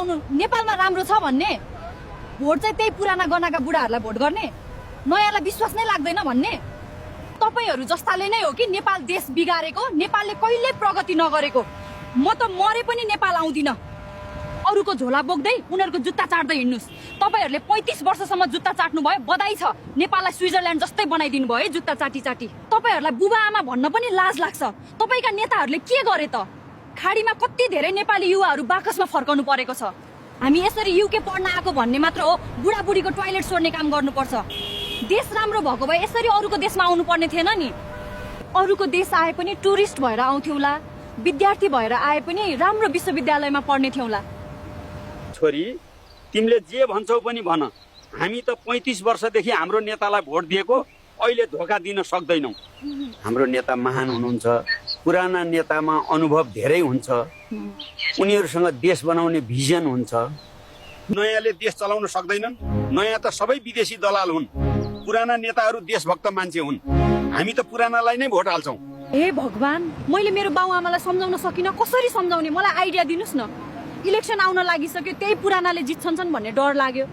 आउनु नेपालमा राम्रो छ भन्ने, भोट चाहिँ त्यही पुराना गनाका बुढाहरूलाई भोट गर्ने, नयाँलाई विश्वास नै लाग्दैन भन्ने। तपाईहरु जस्ताले नै हो कि नेपाल देश बिगारेको, नेपालले कहिले प्रगति नगरेको। म त मरे पनि नेपाल आउँदिन। अरूको झोला बोक्दै उनीहरूको जुत्ता चाट्दै हिँड्नुस्। तपाईहरुले 35 वर्षसम्म जुत्ता चाट्नु भयो, बधाई छ। नेपाललाई स्विजरल्यान्ड जस्तै बनाइदिनु भयो जुत्ता चाटी चाटी। तपाईहरुलाई बुबा आमा भन्न पनि लाज लाग्छ। तपाईका नेताहरूले के गरे त? खाडीमा कति धेरै नेपाली युवाहरू बाकसमा फर्काउनु परेको छ। हामी यसरी युके पढ्न आएको भन्ने मात्र हो, बुढाबुढीको टोयलेट सोर्ने काम गर्नुपर्छ। देश राम्रो भएको भए यसरी अरूको देशमा आउनु पर्ने थिएन नि। अरूको देश आए पनि टुरिस्ट भएर आउँथ्यौला, विद्यार्थी भएर आए पनि राम्रो विश्वविद्यालयमा पढ्ने थियौला। छोरी, तिमीले जे भन्छौ पनि भन, हामी त 35 वर्षदेखि हाम्रो नेतालाई भोट दिएको, अहिले धोका दिन सक्दैनौँ। हाम्रो नेता महान हुनुहुन्छ, पुराना नेतामा अनुभव धेरै हुन्छ, उनीहरूसँग देश बनाउने भिजन हुन्छ। नयाँले देश चलाउन सक्दैनन्, नयाँ त सबै विदेशी दलाल हुन्, पुराना नेताहरू देशभक्त मान्छे हुन्। हामी त पुरानालाई नै भोट हाल्छौँ। हे भगवान, मैले मेरो बाउआमालाई सम्झाउन सकिनँ। कसरी सम्झाउने, मलाई आइडिया दिनुस् न। इलेक्सन आउन लागिसक्यो, त्यही पुरानाले जित्छन् भन्ने डर लाग्यो।